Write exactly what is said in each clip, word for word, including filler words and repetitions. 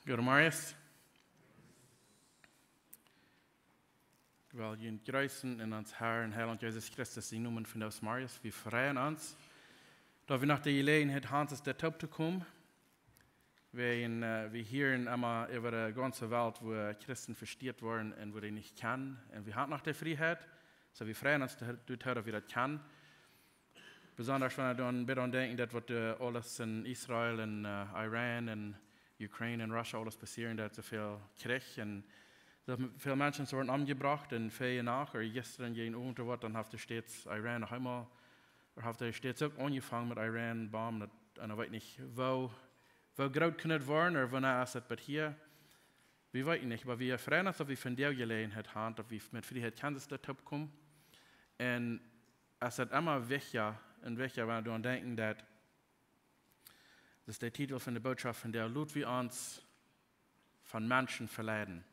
Goodemorjes. Ekj well junt jreessen en ons Herr un Heilaunt Jesus Christus sienen Nomen vondoag zemorjes. Wie freien ons, daut wie noch de Jeläajenheit han, es dit toop to komen. Wie, äh, wie hieren emma äwa de gaunze Welt, woo Christen vesteet woaren un woo dee nich kjennen. Un wie han noch de Frieheit. Soo, wie freien ons doa-, doatoo, daut wie daut kjennen. Besondasch wan wie dan, wie dan denkjen, daut waut, äh, aules en Israel un, äh, Iran un Ukraine un Russia aules passieren, daut soo väl Kjrich un daut väl Menschen sent worden omjebrocht un väl Nacht, ooda jistren jäajen Owent ooda waut, dan haft de States Iran noch eemol, ooda haft de States uk aunjefongen met Iran Bomben, daut, un ekj weet nich, woo, woo groot kaun et woaren, ooda wanea es et bat hia. Wie weeten nich, oba wie freien ons, daut wie vondoag Jeläajenheit han, daut wie met Frieheit kjennen doa toop komen. Un et woat emma wichtja un wichtja, wan wie doaraun denkjen, daut, daut es de Titel von de Botschaft vondoag: Lot wie ons von Menschen veleiden.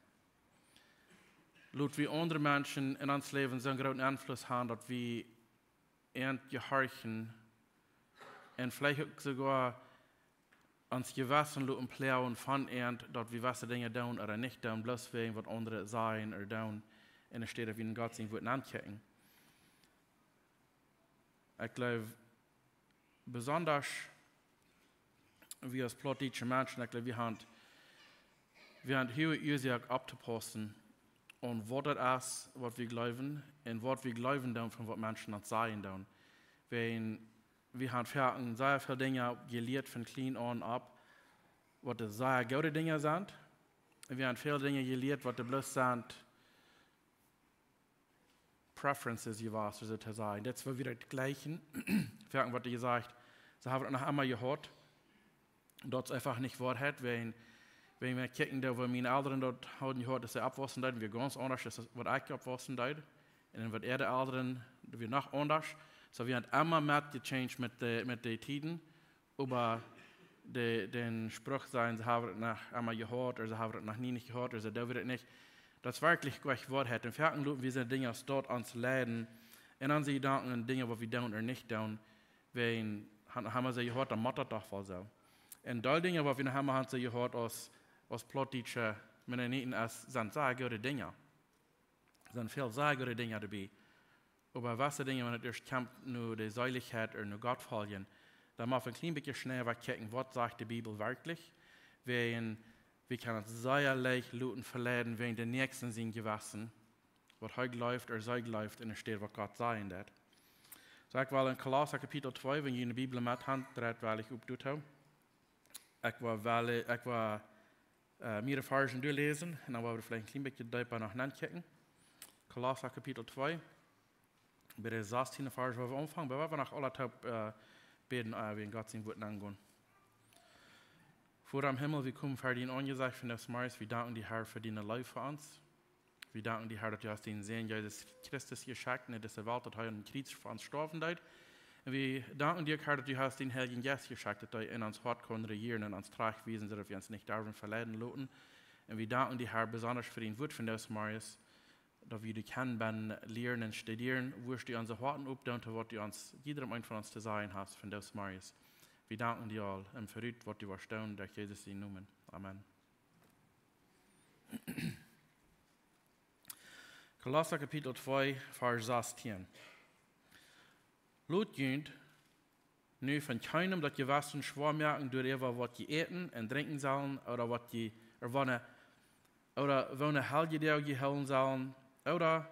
Lot wie aundre Menschen en ons Läwen soon grooten Enfluss han, daut wie an jehorchen un veleicht uk soogoa ons Jewessen loten ploagen von an, daut wie jewesse Dinja doonen ooda nich doonen, bloos wäajen waut aundre sajen ooda doonen, enne Städ daut wie en Gott sien Wort nenkjikjen. Ekj jleew, besondasch wie aus plautdietsche Menschen, ekj jleew, wie han, wie han hia Uasoak opptopaussen aun waut et es, waut wie jleewen un waut wie jleewen doonen von waut Menschen ons sajen doonen. Wie, wie han foaken sea väl Dinja jelieet von kjlien aun opp, waut sea goode Dinja sent. Un wie han väl Dinja jelieet, waut bloos sent preferences jewast, soo to sajen. Daut es woo wie daut jlikjen. Foaken woat jesajcht, see haben daut noch emma jehaut. Daut es eefach nich Woarheit, wan, wan wie kjikjen, daut woo miene Elren daut hauden jehaut, aus see oppwaussen deeden, wia gaunz aundasch aus waut ekj oppwaussen deed. Un waut äare Elren, daut wia noch aundasch. Soo, wie han emma met jechanged met de, met de Tieden. Oba de, dän Spruch sajen, see haben daut noch emma jehaut, ooda see haben daut noch nie nich jehaut, ooda see doonen daut nich. Daut es werkjlich nich Woarheit. Un foaken loten wie soone Dinja aus daut ons leiden. Un dan see Jedanken un Dinja, waut wie doonen ooda nich doonen. Wan, han, haben see jehaut, dan mott daut doch woll soo. Un dee Dinja, waut wie noch emma han see jehaut aus, aus plautdietsche Mennoniten, es, sent sea goode Dinja. Sent väl sea goode Dinja doabie. Oba jewesse Dinja, wan et ieescht kjemt no de Seelichkjeit ooda no Gott foljen, dan mott wie een kjlien bät schnell wajchkjikjen, waut sajcht de Bibel werkjlich. Wäajen wie kjennen ons sea leicht loten veleiden wäajen dän Näakjsten sien Jewessen, waut hee jleeft ooda see jleeft, enne Städ waut Gott sajen deed. Soo, ekj well en Kolossa Kapitel twee, wan jie de Bibel met han, dreit well ekj opp doatoo. Ekj well, well, ekj well äh, mearere Varzen doaläsen un dan woa wie veleicht een kjlien bät deepa noch nenkjikjen. Kolossa Kapitel twee, bie de sastieende Varsch woa wie aunfangen, oba wie woaren noch aula toop, äh, bäden, äh, wie en Gott sien Wort aungonen. Voda em Himmel, wie komen ver dien Aunjesecht vondoag zemorjes, wie danken die, Herr, fa diene Leew fa ons. Wie danken die, Herr, daut du hast dienen Sän Jesus Christus jeschekjt no dise Welt, daut hee aum Kjriez fa ons stoawen deed. Un wie danken die, Herr, daut du hast dienen Heiljen Jeist jeschekjt, daut hee en ons Hoat kaun rejieren un ons trajcht wiesen, soo daut wie ons nich derwen veleiden loten. Un wie danken die, Herr, besondasch fa dien Wort vondoag zemorjes, daut wie die kjennen lieren un studieren, wurscht du onse Hoaten opdoonen, to waut du ons, jiedrem eenen von ons to sajen hast vondoag zemorjes. Wie danken die aul em Verut, waut du woascht doonen, derch Jesus sienen Nomen. Amen. Kolossa Kapitel twee, Varsch sastieen. Lot junt nu von kjeenem daut Jewessen schwoa moaken doaräwa, waut jie äten un drinkjen sellen, ooda waut jie, ooda wanea, ooda woone Heljedoag jie hoolen sellen, ooda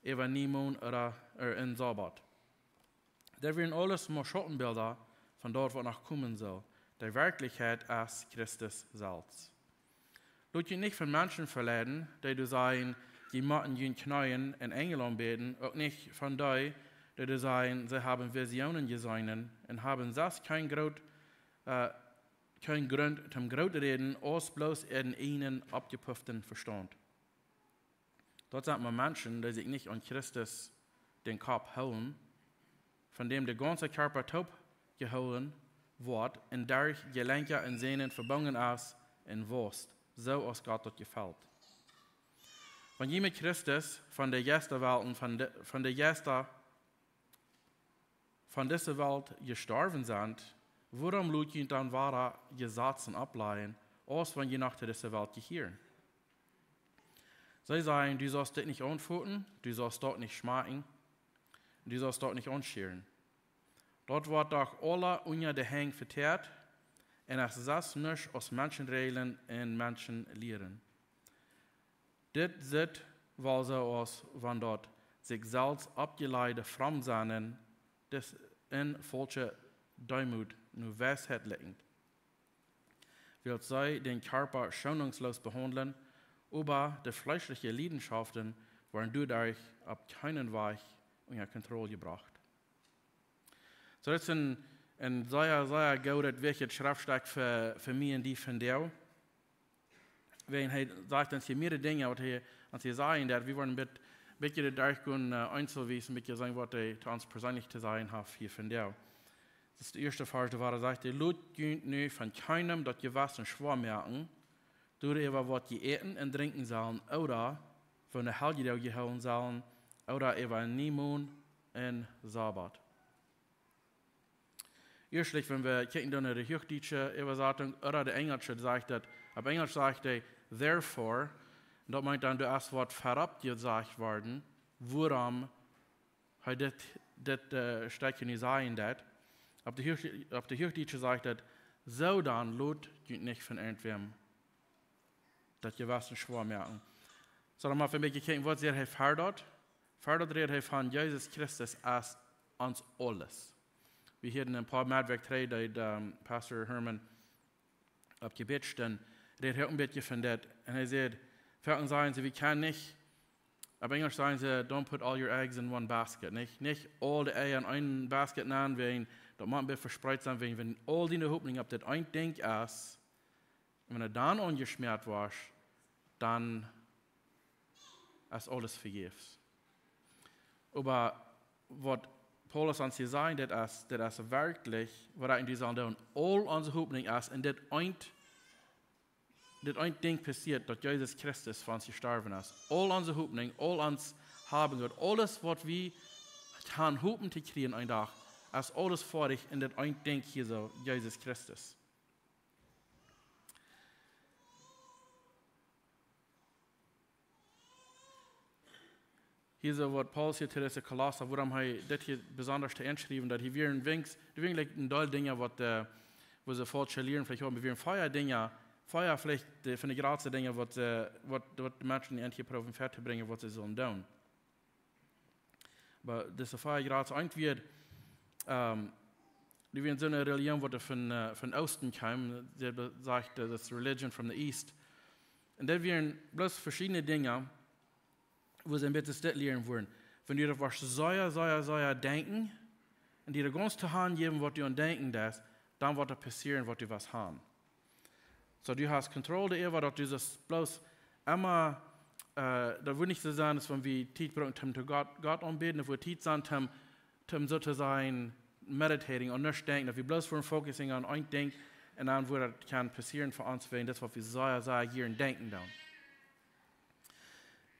äwa Niemond, ooda, ooda en Sabat. Daut wieren aules mau Schautenbilda von daut, waut noch komen saul. De Werkjlichkjeit es Christus selfst. Lot junt nich von Menschen veleiden, dee doa sajen, jie motten june Kjnees en Enjel aunbäden, uk nich von dee, dee doa sajen, see haben Visionen jeseenen un haben selfst kjeen Groot, äh, kjeen Grunt toom groot räden, aus bloos äaren eenen oppjepufften Vestaunt. Daut sent mau Menschen, dee sikj nich aun Christus, dän Kopp, hoolen, von däm de gaunze Kjarpa toopjehoolen woat un derch Jelenkja un Sänen vebungen es un wausst, soo aus Gott daut jefelt. Wan jie met Christus von de Jeistawelten, von de, von de Jeista von dise Welt jestorwen sent, wuarom lot junt dan wada Jesazen opplajen, aus wan jie noch to dise Welt jehieren. See sajen: Du saust dit nich aunfoten, du saust daut nich schmakjen, du saust daut nich aunschieren. Daut woat doch aula unja de Henj vetäat, un es sest nuscht aus Menschenräajlen un Menschenlieren. Dit sitt woll soo aus wan daut sikj selfst oppjelajchte Frommsennen, dis en faulsche Deemoot no Weisheit likjent, wiels see dän Kjarpa schonungslos behaundlen, oba de fleeschliche Liedenschaften woaren doaderch opp kjeenen Wajch unja Kontroll jebrocht. Soo, daut es een, een sea, sea goodet, wichtjet Schreftstekj fa, fa mie un die vondoag. Wäajen hee sajcht ons hia mearere Dinja, waut hee ons hia sajen deit, wie woaren een bät, bät doaderch gonen, äh, eenzelwies, een bät seenen, waut hee to ons perseenlich to sajen haft hia vondoag. Daut es de ieeschte Varsch, doa sajcht hee: Lot junt nu von kjeenem daut Jewessen schwoa moaken, doaräwa waut jie äten un drinkjen sellen, ooda woo de Heljedoag jehoolen sellen, ooda äwa een Niemond un Sabbat. Ieeschtlich, wan wie kjikjen dan no de huachdietsche Äwasatunk ooda de enjelsche, sajcht daut, opp Enjelsch sajcht hee therefore, un daut meent dan, doa es waut verop jesajcht worden, wuarom hee dit, dit, äh, Stekj nu sajen deit. Opp de huach-, opp de huachdietsche sajcht daut: Soo dan lot junt nich von irjentwäm daut Jewessen schwoa moaken. Soo, dan mau fa een bät kjikjen, waut sajcht hee ver daut? Ver daut rät hee von Jesus Christus aus ons aules. Wie hieeden een poa Moonat trigj, daut, ähm, Pastor Herman opp Jebäd stunt, rät hee uk een bät von daut. Un hee säd, foaken sajen see, wie kjennen nich, opp Enjelsch sajen see: Don't put all your eggs in one basket. Nich, nich aul de Eia en eene Basket nenn, wäajen daut mott een bät vespreet sennen, wäajen wan aul diene Hopninj opp daut eene Dinkj es, un wan du dan aunjeschmäat woascht, dan es aules vejäfs. Oba waut Paulus ons hia sajcht, daut es, daut es werkjlich, waut wie sellen doonen. Aul onse Hopninj es en dit eene, dit eene Dinkj passieet, daut Jesus Christus fa ons jestorwen es. Aul onse Hopninj, aul ons Haben, daut aules, waut wie kjennen hopen to kjrieen een Dach, es aules foadich en dit eene Dinkj hia soo, Jesus Christus. Hia soo waut Paulus hia to dise Kolossa, wuarom hee dit hia besonda to aunschriewen, daut hia wieren weens, doa wieren, like, een Deel Dinja waut, äh, woo see faulsch lieren veleicht haben, wieren vea Dinja, vea veleicht de, von de jratste Dinja waut, äh, waut, waut de Menschen an hia proowen väatobrinjen, waut see sullen doonen. Oba daut es een vea jratst Enjwäa, ähm, dee wieren soone Religion, waut doa von, äh, von Oosten kjeem, see be-, sajcht, daut es religion from the East. Un daut wieren bloos veschiedne Dinja, woo see een bät dit lieren wudden. Wan du daut woascht sea, sea, sea denkjen, un die daut gaunz to han jäwen, waut du aun denkjen deist, dan woat daut passieren, waut du west han. Soo, du hast Kontroll doaräwa, daut du daut bloos emma, äh, daut woat nich soo sennen, aus wan wie Tiet brucken, om to Gott, Gott aunbäden, daut woat Tiet sennen, om, om soo to sajen, meditating, aun nuscht denkjen, daut wie bloos woaren focusing aun een Dinkj, un dan woat daut kjennen passieren fa ons, wäajen daut es, waut wie sea, sea jieren denkjen doonen.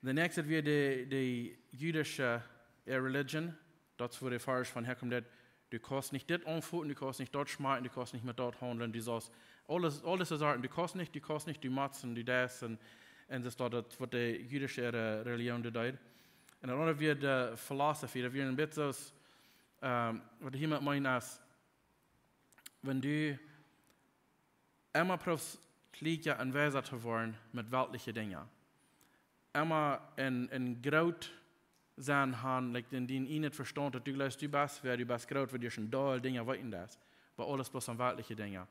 De näakjste wia de, de jüdische, äh, religion. Daut es, wua de Varsch von häakjemt, daut du kaust nich dit aunfoten, du kaust nich daut schmakjen, du kaust nich met daut haundlen, du saust aules, aules sajen, du kaust nich, du kaust nich, du motst, du deist, un, un daut es daut, daut waut de jüdische äare Religion deed. Un dan wia de philosophy, daut wia een bät soo aus, ähm, waut hia met meent es, wan du emma proowst kjlieekja un weisa to woaren met weltliche Dinja. Emma een, een groot sennen han, like, en dien eejnet Vestaunt, daut du jleefst, du best wäa, du best groot, wiels du schon doll Dinja weeten deist. Oba aules bloos aun weltliche Dinja.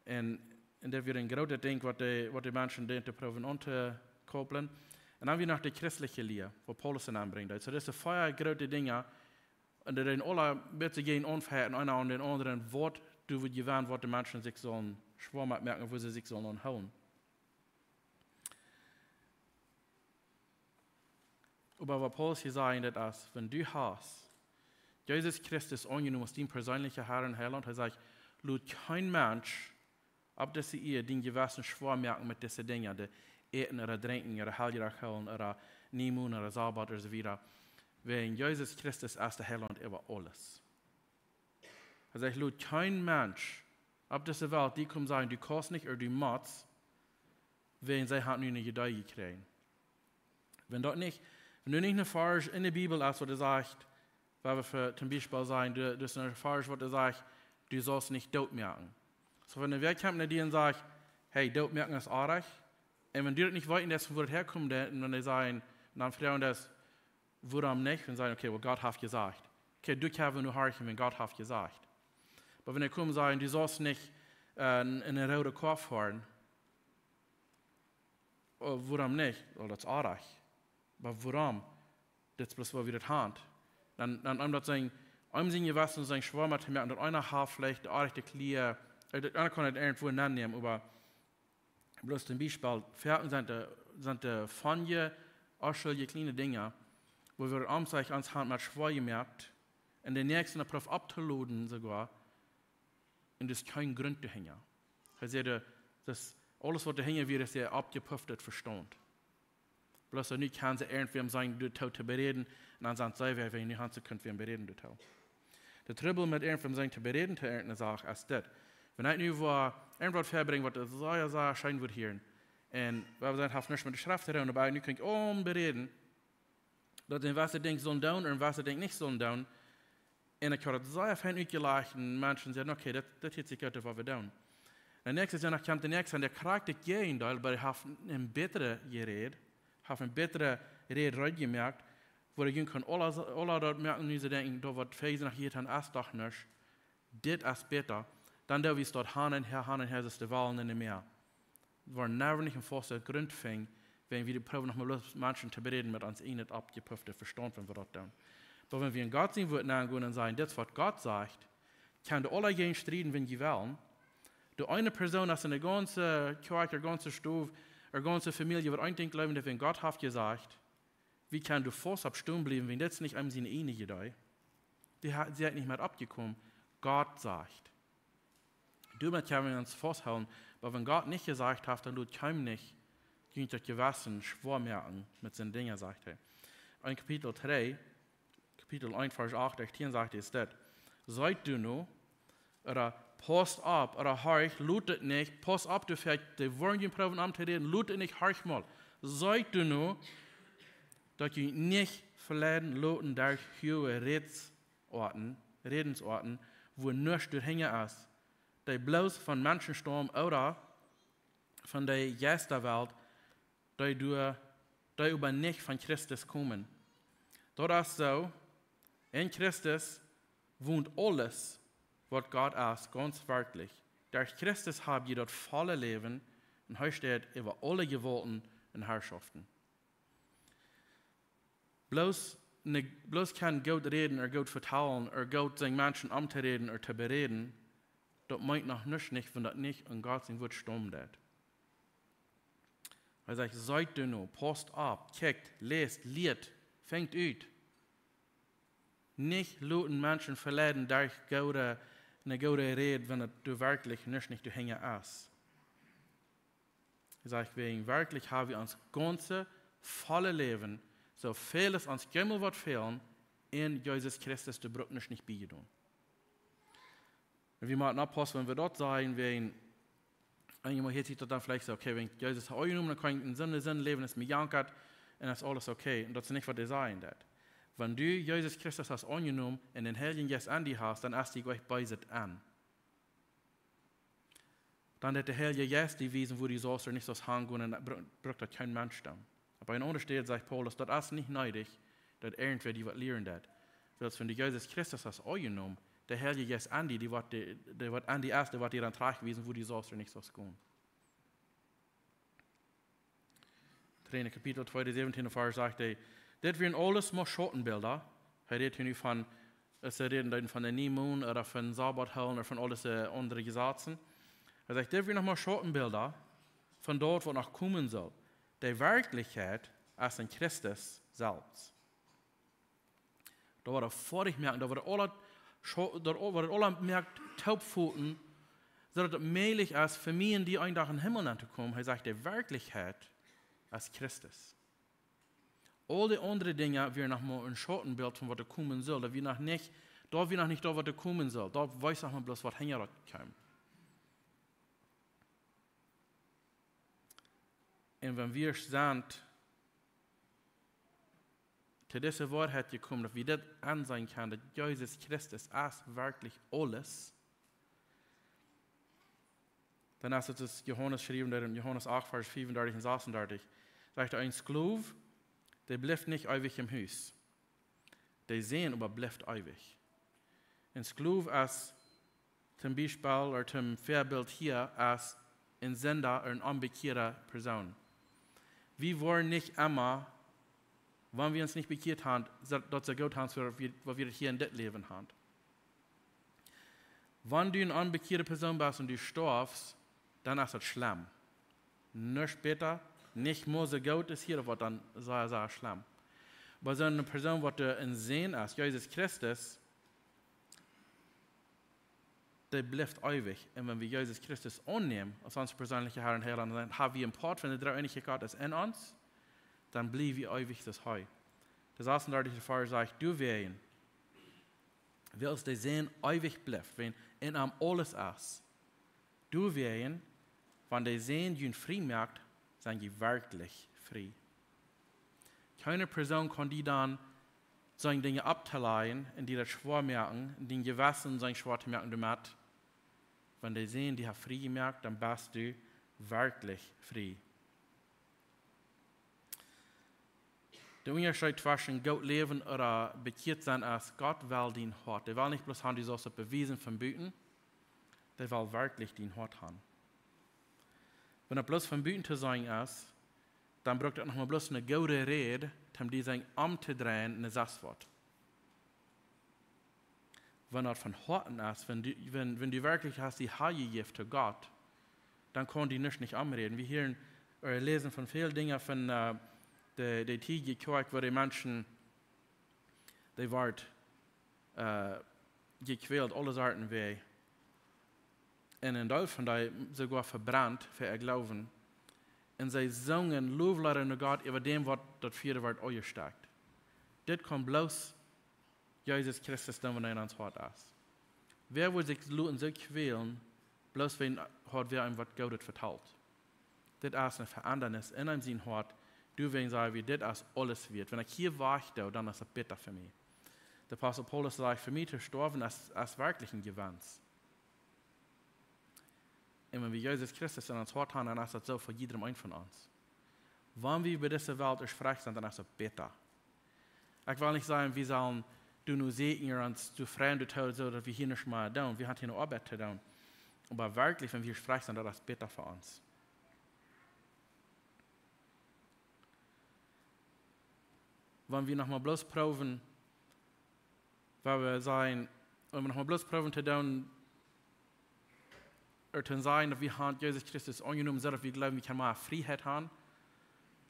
Un, un daut wia een grootet Dinkj, waut de, waut de Menschen deeden to proowen auntokoppeln. Un dan wia noch de christliche Lia, waut Paulus aunbrinjt. Soo, daut sent vea groote Dinja, un dee deeden aula een bät jäajen aunfajchten, eena aun dän aundren, waut doa wudd jewennen, waut de Menschen sikj sullen schwoa moaken, woo see sikj sullen aunhoolen. Oba waut Paulus hia sajcht, daut es, wan du hast Jesus Christus aunjenomen aus dien perseenlicha Herr un Heilaunt, hee sajcht, lot kjeen Mensch opp dise Ieed dien Jewessen schwoa moaken met dise Dinja, de Äten ooda Drinkjen ooda Heljedoag hoolen ooda Niemond ooda Sabbat ooda soo wieda. Wäajen Jesus Christus es de Heilaunt äwa aules. Hee sajcht, lot kjeen Mensch opp dise Welt die kjemt sajen, du kaust nich ooda du motst, Wäajen see hauden nu eene Idee jekjräajen. Wan daut nich, wan nu nich een Varsch enne Bibel es, waut sajcht, wua wie fa, toom Biespel sajen, du, du hast een Varsch, waut sajcht, du saust nich doot moaken. Soo, wan wäa kjemt no die un sajcht, hey, doot moaken es oajch. Un wan du daut nich weetst, daut von wua daut häakomt, dan, un wan dee sajen, dan froagen dee, wuarom nich? Un sajen, okay, well, Gott haft jesajcht. Okay, du kaust nu horchen, wan Gott haft jesajcht. Oba wan dee komen sajen, du saust nich, äh, en, en eene roode Koa foaren, oh, wuarom nich? Oh, daut es oajch. Oba wuarom? Dit es bloos, woo wie daut haben. Dan, dan, om daut sien, om sien Jewessen sien schwoa to moaken, daut eena haft veleicht de oajchte Kjleeda, äh, daut eena kaun daut irjentwoo nennämen, oba bloos toom Biespel, veleicht sent de, sent de von je, onschulje kjliene Dinja, wua wie ons eejentlich aun de Haunt met schwoa jemoakt, un de näakjste proowen opptoloden soogoa, un doa es kjeen Grunt doahinja. Hee säd, äh, daut aules, waut doahinja wia, es äa oppjepufftet Vestaunt. Bloos nu kjennen see irjentwäm sien doatoo to beräden, un dan sent see wäa, wäa nu han see kunnen wäm beräden doatoo. De Trubbel met irjentwäm sien to beräden, to irjent eene Sach, es dit. Wan ekj nu woo irjentwaut verbrinj, waut sea, sea scheen wudd hieren, un wua wie sajen, haft nuscht met de Schreft to doonen, oba nu kaun ekj aum beräden, daut een waut Dinkj sull doonen un een waut Dinkj nich sull doonen. Un ekj haud daut sea fein utjelajcht un Menschen säden, okay, daut, daut hieet sikj goot, daut woa wie doonen. Un näakjstet Joa kjemt de näakjste aun, dee krakjt daut Jäajendeel, oba dee haft eene bätre Räd, haft eene bätre Räd reed jemoakt, wua dee kaun aula, aula daut moaken, nu see denkjen, daut waut wie noch hia han, es doch nuscht. Dit es bäta. Dan doo wie daut han un häa, han un häa, es de Wellen enne Mäa. Wie woaren never nich een fasten Grunt finjen, wan wie proowen noch mol bloos Menschen to beräden met ons eejnet oppjepufftet Vestaunt, wan wie daut doonen. Oba wan wie en Gott sien Wort nengonen un sajen, dit es waut Gott sajcht, kjenn jie aula jäajen strieden, wan jie wellen. De eene Persoon es enne gaunze Kjoakj, de gaunze Stow, de gaunze Famielje, waut een Dinkj jleewen, daut wan Gott haft jesajcht, wie kjenn wie faust opp stonen bliewen, wan dit es nich om siene eejne Idee. Dee ha-, see sent nich met oppjekomen. Gott sajcht. Doamet kjenn wie ons fausthoolen, oba wan Gott nich jesajcht haft, dan lot kjeenem nich, junt daut Jewessen schwoa moaken met siene Dinja, sajcht hee. En Kapitel dree, Kapitel eent, Varsch acht bat tieen sajcht hee dit: Seet doano, ooda pausst opp, ooda horcht, lot daut nich, pausst opp, doa fält de Wellen junt proowen auntoräden, lot daut nich, horcht mol. Seet doano, daut jie junt nich veleiden loten derch huage Rädsoaten, Rädensoaten, wua nuscht doahinja es, dee bloos von Menschen staumen ooda von de Jeistawelt, dee doa, dee oba nich von Christus komen. Daut es soo, en Christus wont aules, waut Gott es, gaunz werkjlich. Derch Christus hab jie daut volle Läwen, un hee steit äwa aule Jewaulten un Harschoften. Bloos, ne, bloos kaun goot räden ooda goot vetalen ooda goot sien Menschen auntoräden ooda to beräden, daut meent noch nuscht nich, wan daut nich en Gott sien Wort staumen deit. Hee sajcht, seet doano, pausst opp, kjikjt, läst, lieet, finjt ut. Nich loten Menschen veleiden derch goode, ne goode Räd, wan daut doa werkjlich nuscht nich doahinja es. Hee sajcht, wäajen werkjlich hab wie ons gaunzet volle Läwen, soo väl aus ons jemols woat fälen, en Jesus Christus, doa brukt nuscht nich biejedonen. Un wie motten oppaussen, wan wie daut sajen, wäajen, eenjemol hieet sikj daut dan veleicht soo, okay, wan ekj Jesus hab aunjenomen, dan kaun ekj en Sind, Sind läwen, es mie jankat, un es aules okay. Un daut es nich, waut hee sajen deit. Wan du Jesus Christus hast aunjenomen un dän Heiljen Jeist en die hast, dan es die jlikj bie sikj aun. Dan deit de Heilje Jeist die wiesen, wua du saust ooda nich saust hangonen, un bru-, brukt daut kjeen Mensch doonen. Opp eene aundre Städ sajcht Paulus, daut es nich needich, daut irjentwäa die waut lieren deit. Wiels wan du Jesus Christus hast aunjenomen, de Heilje Jeist en die, dee woat die, dee woat en die es, dee woat die dan trajcht wiesen, wua du saust ooda nich saust gonen. Dree Kapitel twee, de säwentieende Varsch sajcht hee, dit wieren aules mau Schautenbilda. Hee rät hia nu von, aus see räden dan von de Niemon ooda von Sabbat hoolen ooda von aul dise aundre Jesazen. Hee sajcht, dit wieren noch mau Schautenbilda von daut, waut noch komen saul. De Werkjlichkjeit es en Christus selfst. Daut woat foadich moaken, daut woat aula scho-, daut woat aula moaken toopfoten, soo daut et mäajlich es fa mie un die een Dach em Himmel auntokomen. Hee sajcht, de Werkjlichkjeit es Christus. Aul dee aundre Dinja wieren noch mau een Schautenbilt von waut doa komen saul. Daut wia noch nich, daut wia noch nich daut, waut doa komen saul. Daut wees noch mau bloos, waut hinja daut kjeem. Un wan wie sent to dise Woarheit jekomen, daut wie dit aunseenen kjennen, daut Jesus Christus es werkjlich aules, dan es et, aus Johanes schreef, doa en Johanes acht, Varsch fiefundartich un sesendartich, sajcht hee: Een Sklow, dee blift nich eewich em Hus. De Sän oba blift eewich. Een Sklow es toom Biespel, ooda toom Väabilt hia, es een Sinda ooda een onbekjieeda Persoon. Wie woaren nich emma, wan wie ons nich bekjieet haben, soo, daut soo goot haben, soo waut wie, waut wie hia en dit Läwen haben. Wan du eene onbekjieede Persoon best un du stoafst, dan es daut schlemm. Nuscht bäta, nich mol soo goot es hia, daut woat dan sea, sea schlemm. Oba soo eene Persoon, waut doa en Sän es, Jesus Christus, dee blift eewich. Un wan wie Jesus Christus aunnämen aus onsen perseenlichen Herr un Heiland, dan haben wie een Poat von de Dreeeenichkjeit Gott es en ons, dan bliew wie eewich soo aus hee. De sesendartichste Varsch sajcht: Doawäajen, wiels de Sän eewich blift, wiels en am aules es, doawäajen, wan de Sän junt frie moakt, sent jie werkjlich frie. Kjeene Persoon kaun die dan sien Dinja opptolajen un die daut schwoa moaken, un dien Jewessen sien schwoa to moaken doamet. Wan de Sän die haft frie jemoakt, dan best du werkjlich frie. De Unjascheet tweschen goot läwen ooda bekjieet sennen es, Gott well dien Hoat. Hee well nich bloos haben, du saust daut bewiesen von buten. Hee well werkjlich dien Hoat haben. Wan daut bloos von buten to sennen es, dan brukt daut noch mau bloos eene goode Räd, om die sien omtodreien en de sas Wort. Wan daut von Hoaten es, wan du, wan, wan du werkjlich hast die hanjejäft to Gott, dan kaun die nuscht nich omräden. Wie hieren, ooda läsen von väl Dinja von, äh, de, de Tiet jekjoakt, woo de Menschen, dee woaren, äh, jekwält, aule Sorten wee. Un een Deel von dee soogoa vebrennt fa äa Gloowen. Un see sungen Lofleeda no Gott äwa däm, waut daut Fia wort aunjestekjt. Dit kaun bloos Jesus Christus doonen, wan hee en ons Hoat es. Wäa wudd sikj loten soo kwälen, bloos wiels hee haud wäa am waut Goodet vetalt? Dit es eene Veendanis en eenem sien Hoat. Doawäajen saj wie, dit es aules wieet. Wan ekj hia wajch doo, dan es et bäta fa mie. De Apostel Paulus sajcht: Fa mie to stoawen es, es werkjlich een Jewenst. Un wan wie Jesus Christus en ons Hoat haben, dan es daut soo fa jiedrem eenen von ons. Wan wie bie dise Welt ieescht frie sent, dan es daut bäta. Ekj well nich sajen, wie sellen doano sieekjen, ons to freien doatoo, soo daut wie hia nuscht mea doonen. Wie haben hia eene Oabeit to doonen. Oba werkjlich, wan wie ieescht frie sent, daut es bäta fa ons. Wan wie noch mau bloos proowen, wua wie sent, wan wie noch mau bloos proowen to doonen, ooda to sajen, daut wie haben Jesus Christus aunjenomen, soo daut wie gloowen, wie kjennen mea Frieheit haben.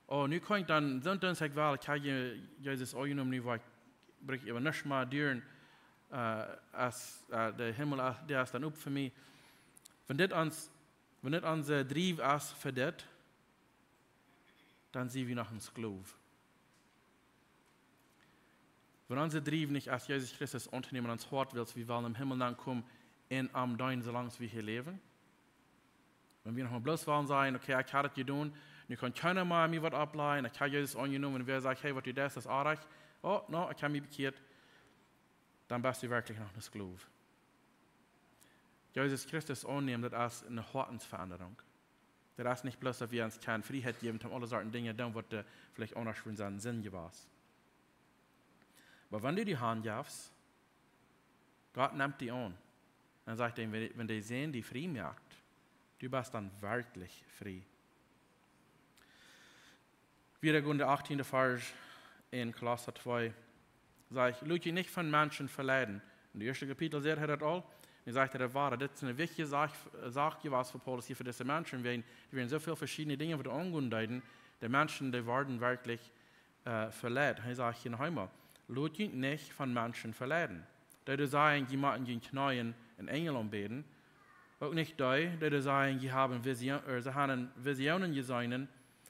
Oh, nu kaun ekj dan, soo un soo, ekj well, ekj hab Je-, Jesus aunjenomen, nu woa ekj, bruk ekj äwa nuscht mea doaren, äh, aus, äh, de Himmel, äh, dee es dan op fa mie. Wan dit ons, wan dit onse Driew es fa dit, dan sent wie noch een Sklow. Wan onse Driew nich es, Jesus Christus auntonämen en ons Hoat, wiels wie wellen em Himmel aunkomen un am deenen, soo lang aus wie hia läwen. Wan wie noch mau bloos wellen sajen: Okay, ekj hab daut jedonen, nu kaun kjeena mea mie waut oppläajen, ekj hab Jesus aunjenomen, un wäa sajcht: Hey, waut du deist, es oajch. Oh, no, ekj hab mie bekjieet. Dan best du werkjlich noch een Sklow. Jesus Christus aunnämen, daut es eene Hoatensveendrunk. Daut es nich bloos, daut wie ons kjennen Frieheit jäwen, om aule Sorten Dinja to doonen, waut, äh, veleicht aundasch wudden sennen Senn jewast. Oba wan du die hanjefst, Gott nemt die aun. Dan sajcht hee: Wan, wan de Sän die frie moakt, du best dan werkjlich frie. Wieda en de achtieende Varsch en Kolossa twee, sajcht: Lot junt nich von Menschen veleiden. En daut ieeschte Kapitel säd hee daut aul. Un sajcht hee daut wada. Dit es eene wichtje Sach, Sach jewast fa Paulus hia, fa dise Menschen. Wiels, doa wieren soo väl veschiedne Dinja, waut aungonen deeden. De Menschen, dee worden werkjlich, äh, veleit. Hee sajcht hia noch eemol: Lot junt nich von Menschen veleiden. Dee, dee sajen, jie motten june Kjnees en Enjel aunbäden. Uk nich dee, dee, dee sajen, jie haben Visio-, äh, see haben Visionen jeseenen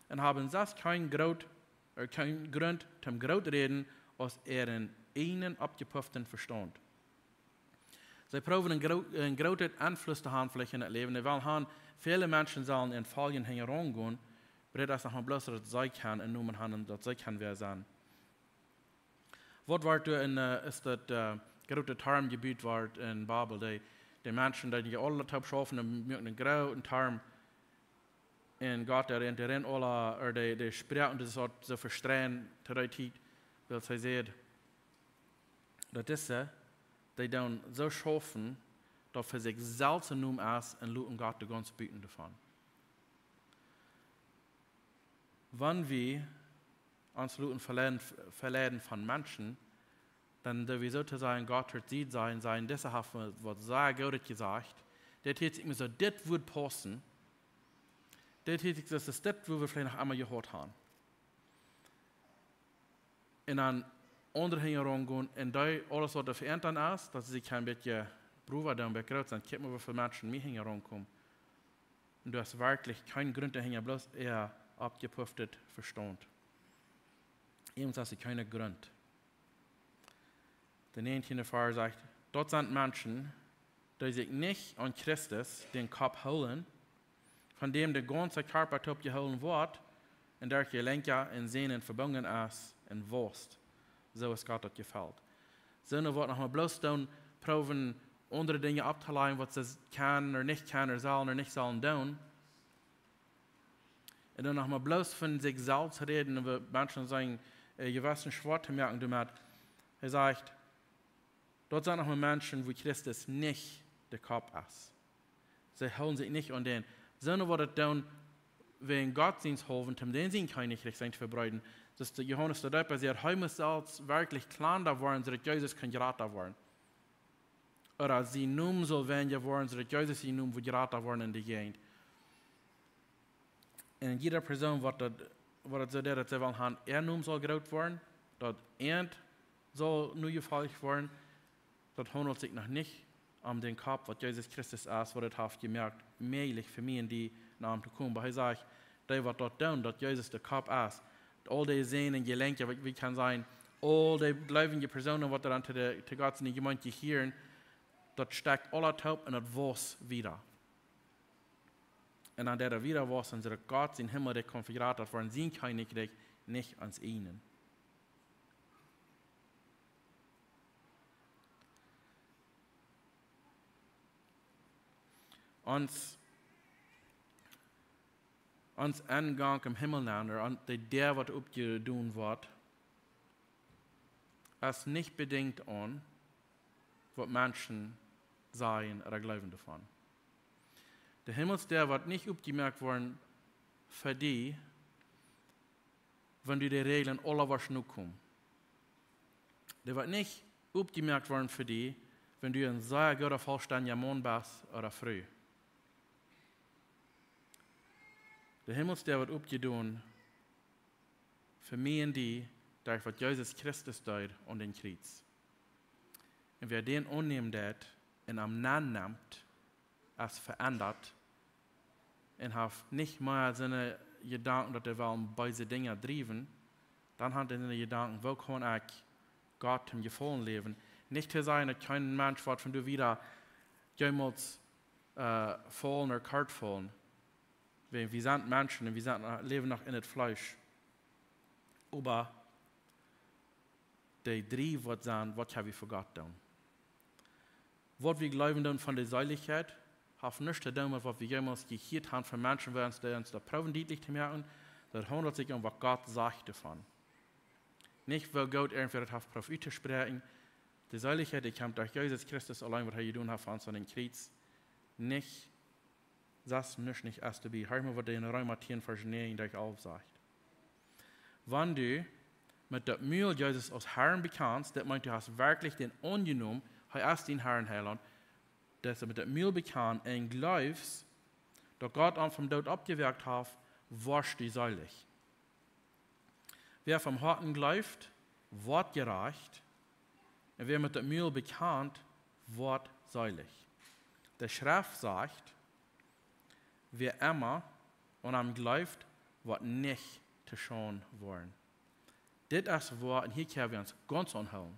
un haben selfst kjeen Groot, äh, kjeen Grunt toom Grooträden aus äaren eejnen oppjepufften Vestaunt. See proowen een gro-, een grooten Enfluss to haben veleicht en daut Läwen. Dee wellen haben, väle Menschen sellen an an hinjaraun gonen. Oba dit es noch mau bloos daut see kjennen een Nomen haben un daut see kjennen wäa sennen. Waut wort doa en, äh, es daut, äh, groote Toom jebut wort en Babel? De, de Menschen, dee aula toop schaufen, dee muaken eenen grooten Toom. Un Gott, dee, dee, dee aula, ooda dee, dee Sproaken, daut es soo vestreien, to dee Tiet, wiels hee säd, daut es, äh, dee dan soo schaufen, daut fa sikj selfst een Nomen es un loten Gott de gaunz buten doavon. Wan wie ons loten veleiden, veleiden von Menschen, dan doo wie soo to sajen, Gott haft Sied sennen, sennen, dise haft waut sea Goodet jesajcht. Dit hieet sikj mie soo, dit wudd paussen. Dit hieet sikj, daut es dit, waut wie veleicht noch emol jehoat haben. Un dan aundre hinjaraun gonen un dee aules waut doa veendren es, daut see sikj een bät browa doonen, bät groot sennen. Kjikj mau, woo väl Menschen mie hinjaraun komen. Un du hast werkjlich kjeen Grunt doa hinja, bloos äa oppjepufftet Vestaunt. Eent es kjeen Grunt. De näajentieende Varsch sajcht, daut sent Menschen, dee sikj nich aun Christus, dän Kopp, hoolen, von däm de gaunze Kjarpa toop jehoolen woat un derch Jelenkja un Sänen vebungen es un wausst, soo aus Gott daut jefelt. Soone waut noch mau bloos doonen, proowen aundre Dinja opptolajen, waut see kjennen ooda nich kjennen ooda sellen ooda nich sellen doonen. Un dan noch mau bloos von sikj selfst räden, un woo Menschen sien, äh, Jewessen schwoa to moaken doamet. Hee sajcht, daut sent noch mau Menschen, wua Christus nich de Kopp es. See hoolen sikj nich aun dän. Soone waut daut doonen, wäajen Gott sienen haulwen, om dän sien Kjennichrikj to vebreeden. Daut de Johanes de Deepa sajcht, hee must selfst werkjlich kjlanda woaren, soo daut Jesus kaun jrata woaren. Ooda sien Nomen saul weinja woaren, soo daut Jesus sien Nomen woat jrata woaren en de Jäajent. Un jieda Persoon waut daut, waut daut soo deit, daut see wellen haben, äa Nomen saul groot woaren, daut äant saul nu jefolcht woaren, daut haundelt sikj noch nich om dän Kopp, waut Jesus Christus es, waut daut haft jemoakt, mäajlich fa mie un die no am to komen. Oba hee sajcht, dee waut daut doonen, daut Jesus de Kopp es, aul dee Sänen un Jelenkja, waut wie kjennen sennen, aul dee jleewje Persoonen, waut doa aun to de, to Gott siene Jemeent jehieren, daut stakjt aula toop un daut wausst wieda. Un dan deit daut wieda waussen, soo daut Gott sien Himmelrikj kaun vejrata woaren, sien Kjennichrikj, nich ons ieejnet. Ons, ons Engank em Himmel nenn, ooda aun de Däa waut opjedonen woat, es nich bedinjt aun, waut Menschen sajen ooda jleewen doavon. De Himmelsdäa woat nich opjemoakt woaren fa die, wan du de Räajlen aula woascht nokomen. Dee woat nich opjemoakt woaren fa die, wan du een sea gooda, vollstendja Maun best ooda Fru. De Himmelsdäa woat opjedonen fa mie un die, derch waut Jesus Christus deed aun dän Kjriez. Un wäa dän aunnämen deit un am aunnemt, es veendat un haft nich mea soone Jedanken, daut hee well beese Dinja driewen, dan haft hee soone Jedanken, woo kaun ekj Gott toom Jefaulen läwen? Nich to sajen, daut kjeen Mensch woat von doa wieda jemols, äh, faulen ooda kort faulen. Wie, wie sent Menschen un wie sent, äh, läwen noch en daut Fleesch. Oba dee dree waut sent, waut kjenn wie fa Gott doonen? Waut wie jleewen doonen von de Seelichkjeit, haft nuscht to doonen met waut wie jemols jehieet haben von Menschen, waut ons, dee ons daut proowen dietlich to moaken, daut haundelt sikj om waut Gott sajcht doavon. Nich woo goot irjentwäa daut haft proowt uttospräakjen. De Seelichkjeit, dee kjemt derch Jesus Christus auleen, waut hee jedonen haft fa ons aun dän Kjriez. Nich, sest nuscht nich es doabie. Hia mau waut dee en Reema tieen Varsch näajen derch alf sajcht. Wan du met daut Mul Jesus aus Harn bekjanst, daut meent, du hast werkjlich dän aunjenomen, hee es dien Har un Heilaunt, daut du met daut Mul bekjanst un jleefst, daut Gott am vom Doot oppjewakjt haft, woascht du seelich. Wäa vom Hoaten jleeft, woat jerajcht, un wäa met daut Mul bekjant, woat seelich. De Schreft sajcht, wäa emma aun am jleeft, woat nich to Schaund woaren. Dit es woa, un hia kjenn wie ons gaunz aunhoolen.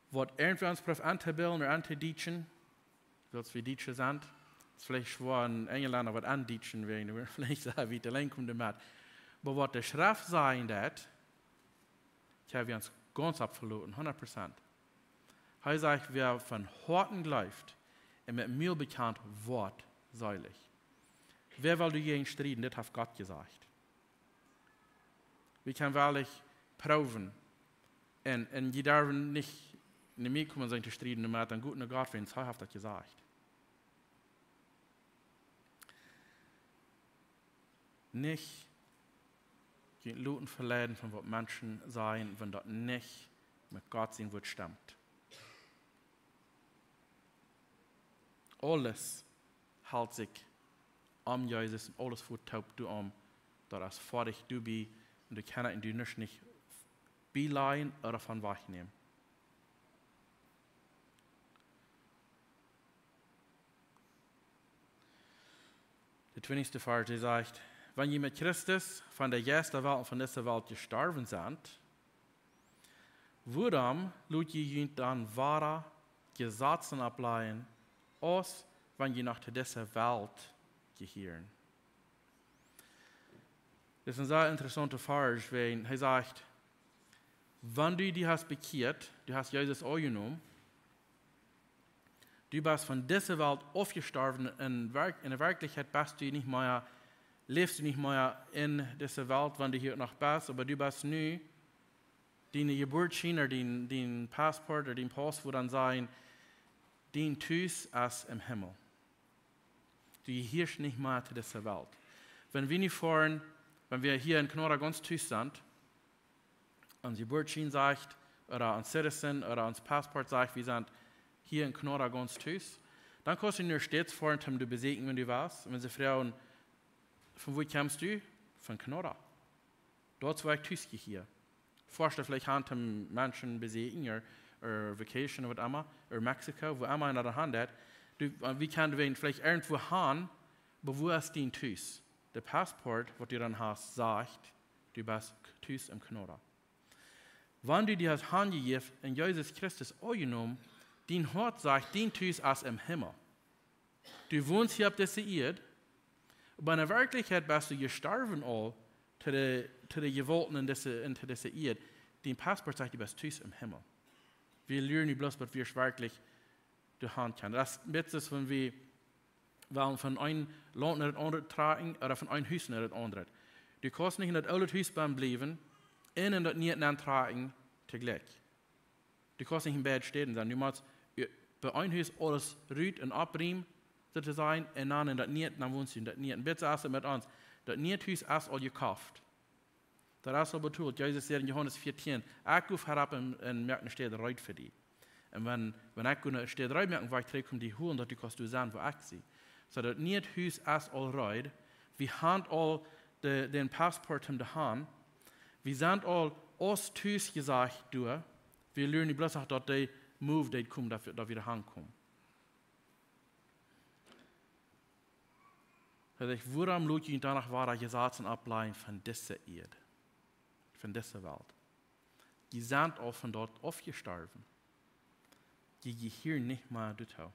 Waut irjentwäa ons prooft auntobillen ooda auntodeachen, wiels wie Dietsche sent, Veleicht schwoa een Enjlenda waut aundietschen wäajen, veleicht sent wie to lang komen doamet. Oba waut de Schreft sajen deit, ekj hab ons gaunz opp veloten, hundat Prozent. Hee sajcht, wäa von Hoaten jleeft un met Mul bekjant, woat seelich. Wäa well doajäajen strieden? Dit haft Gott jesajcht. Wie kjennen werkjlich proowen. Un, un jie derwen nich no mie komen, sent to strieden, oba dan goot no Gott, wiels hee haft daut jesajcht. Nich junt loten veleiden von waut Menschen sajen, wan daut nich met Gott sien Wuat stemt. Aules helt sikj om Jesus un aules woat toop doarom, daut es foadich doabie un du kaust et, du nuscht nich bielajen ooda von wajchnämen. De twintichste Varsch, dee sajcht: Wan jie met Christus von de Jeistawelt un von dise Welt jestorwen sent, wuarom lot jie junt dan wada Jesazen opplajen, aus wan jie noch to dise Welt jehieren? Dit es een sea interessaunta Varsch, wiels hee sajcht, wan du die hast bekjieet, du hast Jesus aunjenomen, du best von dise Welt aufjestorwen, en Werk-, en de Werkjlichkjeit best du nich mea, läfst du nich mea en dise Welt, wan du hia noch best, oba du best nu, diene Jeburtsschien, dien, dien Passport ooda dien Pass, wua dan sajcht, dien Tus es em Himmel. Du jehieescht nich mea to dise Welt. Wan wie nu foaren, wan wie hia en Kanada gaunz tus sent, ons Jeburtsschien sajcht, ooda ons Citizen, ooda ons Passport sajcht, wie sent hia en Kanada gaunz tus, dan kaust du no States foaren, om to beseakjen, wan du west. Un wan see froagen, von wua kjemst du? Von Kanada. Doa es wua ekj tus jehia. Foascht veleicht han, om Menschen beseakjen, ooda, ooda vacation ooda waut emma, ooda Mexiko, wua emma eena daut han deit. Du, wie kjennen wan veleicht irjentwua han, oba wua es dien Tus? De Passport, waut du dan hast, sajcht, du best tus em Kanada. Wan du die hast hanjejäft un Jesus Christus aunjenomen, dien Hoat sajcht, dien Tus es em Himmel. Du wonst hia opp dise Ieed, oba en de Werkjlichkjeit best du jestorwen aul to de, to de Jewaulten en dise, en to dise Ieed. Dien Passport sajcht, du best tus em Himmel. Wie lieren nu bloos, waut wie werkjlich doa han kjennen. Daut es een bät soo, wan wie wellen von een Launt no daut aundre trakjen, ooda von een Hus no daut aundre. Du kaust nich en daut oole Hus bennen bliewen un en daut niee nenntrakjen toojlikj. Du kaust nich en beid Städen sennen. Du motst, eh, bie een Hus aules rut un oppriemen, soo to sajen, un dan en daut niee, dan wonst du en daut niee. Een bät soo es et met ons. Daut niee Hus es aul jekoft. Daut es aul betolt. Jesus säd en Johanes vieetieen, ekj go verop un, un moak eene Städ reed fa die. Un wan, wan ekj go eene Städ reed moaken, woa ekj trigjkomen, die holen, daut du kaust doa sennen, wua ekj sie. Soo daut niee Hus es aul reed. Wie han aul de, dän Passport om to han. Wie sent aul aus tus jesajcht doa. Wie lieren nu bloos noch, daut de Move deed komen, daut wie, daut wie doa han komen. Hee sajcht, wuarom lot jie dan noch wada Jesazen opplajen von dise Ieed, von dise Welt? Jie sent aul von doa aufjestorwen. Jie, jie jehieeren nich mea doatoo.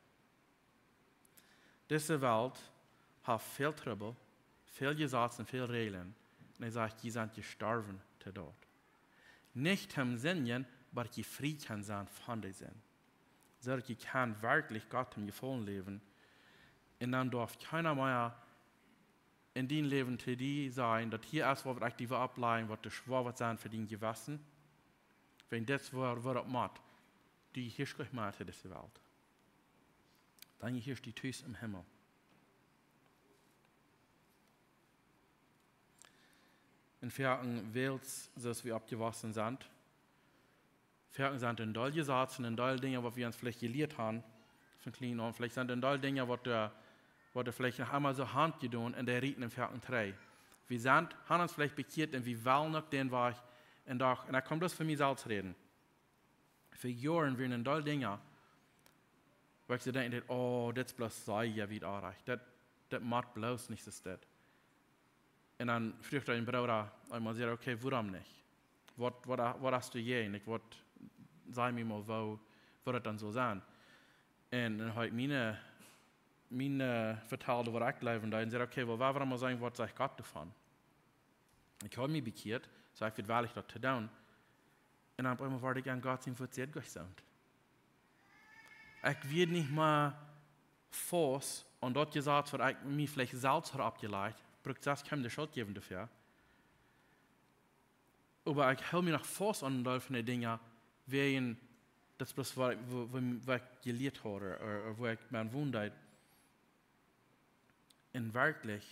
Dise Welt haft väl Trubbel, väl Jesazen, väl Räajlen. Un hee sajcht, jie sent jestorwen to daut. Nich om to sindjen, oba jie frie kjennen sennen von de Sind. Soo daut jie kjennen werkjlich Gott em Jefaulen läwen. Un dan darf kjeena mea en dien Läwen to die sajen, daut hia es waut ekj die well opplajen, waut too schwoa woat sennen fa dien Jewessen. Wan dit woat, woat opp mott, du jehieescht nich mea to dise Welt. Dan jehieescht du tus em Himmel. Un foaken, wiels, soo aus wie oppjewossen sent, foaken sent een Deel Jesazen, een Deel Dinja, waut wie ons veleicht jelieet han von kjlien aun. Veleicht sent een Deel Dinja, waut doa, waut doa veleicht noch emol soo han jedonen un dee rieten foaken trigj. Wie sent, han ons veleicht bekjieet un wie wellen uk dän Wajch un doch, un ekj kaun bloos fa mie selfst räden. Fa Joaren wieren een Deel Dinja, wua ekj soo denkj, oh, dit es bloos sea wiet orrajcht. Daut, daut mott bloos nich soo sennen. Un dan fruach een Brooda eemol, säd, okay, wuarom nich? Waut, waut, waut hast du jäajen? Ekj, waut, saj mie mol, woo, woo daut dan saul sennen. Un dan haud ekj miene Mien äh, vetald waut ekj jleewen deed un säd: "Okay, well, wuarom mol seenen, waut sajcht Gott doavon?" Ekj haud mie bekjieet, soo ekj wia wellich daut to doonen. Un opp eemol wort ekj aun Gott sien Wuat sea jewäsen. Ekj wia nich mea faust aun daut Jesaz, waut ekj mie veleicht selfst haud oppjelajcht. Brukt selfst kjeenem de Schult jäwen doafäa. Oba ekj hilt mie noch faust aun een Deel von de Dinja, wäajen daut es bloos waut ekj, woo, woo, waut ekj jelieet haud, ooda, ooda woo ekj mie aun wond deed. Un werkjlich,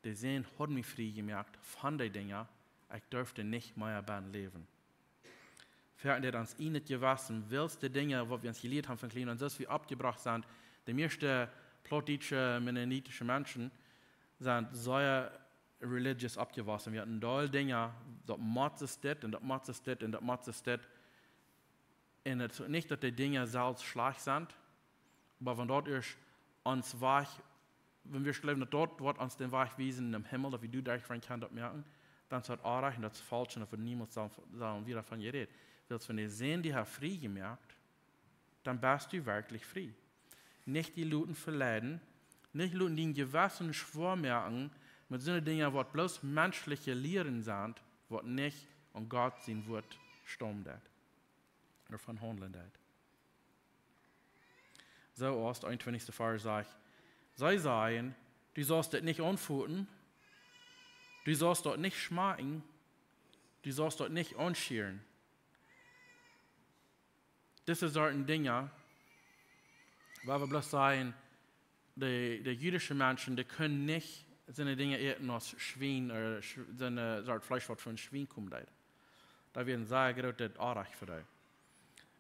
de Sän haud mie frie jemoakt von de Dinja, ekj durft nich mea bie läwen. Wie hauden ons en daut Jewessen, wiels de Dinja, waut wie ons jelieet haben von kjlien aun, soo aus wie oppjebrocht sent, de mieeschte plautdietsche, mennonitische Menschen sent sea religious oppjewossen. Wie hauden een Deel Dinja, daut mott soo dit un daut mott soo dit un daut mott soo dit. Un et es nich, daut de Dinja selfst schlajcht sent, oba wan daut es ons Wajch, wan wie jleewen, daut daut woat ons dän Wajch wiesen nom Himmel, daut wie doaderch kjennen daut moaken, dan es daut oajch un daut es faulsch un daut woat niemols sellen, sellen wada von jerät. Wiels wan de Sän die haft frie jemoakt, dan best du werkjlich frie. Nich die loten veleiden, nich loten dien Jewessen schwoa moaken met soone Dinja, waut bloos menschliche Lieren sent, waut nich aun Gott sien Wuat staumen deit, ooda von haundlen deit. Soo aus de eenuntwintichste Varsch sajcht: "See sajen: Du saust dit nich aunfoten, du saust daut nich schmakjen, du saust daut nich aunschieren." Dise Sorten Dinja, wua wie bloos sajen, de, de jüdische Menschen, dee kunnen nich soone Dinja äten aus Schwien, ooda Sch-, soone Sort Fleesch, waut von een Schwien kjemt, daut. Daut wia een sea grootet Onrajcht fa dee.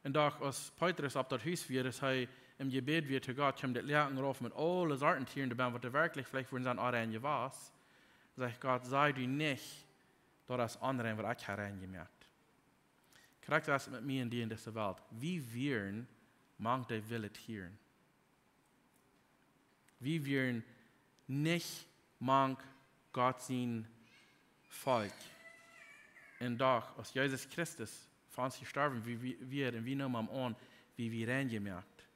Un doch, aus Petrus opp daut Hus wia, aus hee em Jebäd wia to Gott, kjeem daut Läajen rauf met aule Sorten Tieren doabie, waut doa werkjlich veleicht wudden sennen onrein jewast. Sajcht Gott: "Saj du nich, daut es onrein, waut ekj hab rein jemoakt." Krakjt soo es et met mie un die en dise Welt. Wie wieren mank de wille Tieren. Wie wieren nich mank Gott sien Volkj. Un doch, aus Jesus Christus fa ons jestorwen wia, wie, wie, un wie neemen am aun, wia wie rein jemoakt.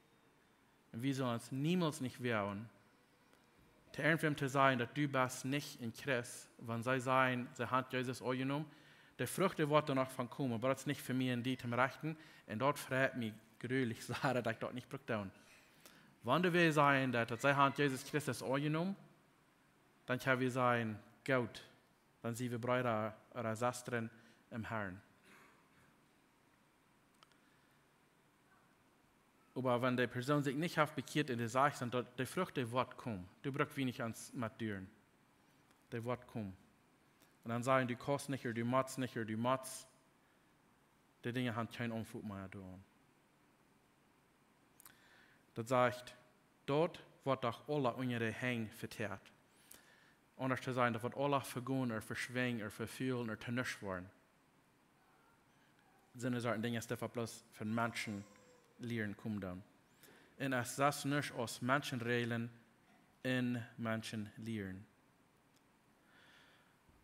Un wie sellen ons niemols nich woagen, to irjentwäm to sajen, daut du best nich een Christ, wan see sajen, see haben Jesus aunjenomen. De Frucht, dee woat doa noch von komen, oba daut es nich fa mie un die to rechten. Un daut freit mie grulich sea, daut ekj daut nich bruk doonen. Wan dee sajen, daut, daut see haben Jesus Christus aunjenomen, dan kjenn wie sajen: "Goot, dan sent wie Breeda ooda Sestren em Herrn." Oba wan de Persoon sikj nich haft bekjieet un dee sajcht, dan daut, de Frucht, dee woat komen. Du brukst weinich aun met duaren. Dee woat komen. Un dan sajen: "Du kaust nich, ooda du motst nich, ooda du motst." De Dinja haben kjeen Aunfoat mea doaraun. Daut sajcht, daut woat doch aula unja de Henj veteat. Aundasch to sajen, daut woat aula vegonen ooda veschwinjen ooda vefulen ooda to nuscht woaren. Soone Sorten Dinja, es daut waut bloos von Menschen Lieren komen dan. Un es daut nuscht aus Menschen Räajlen un Menschen Lieren.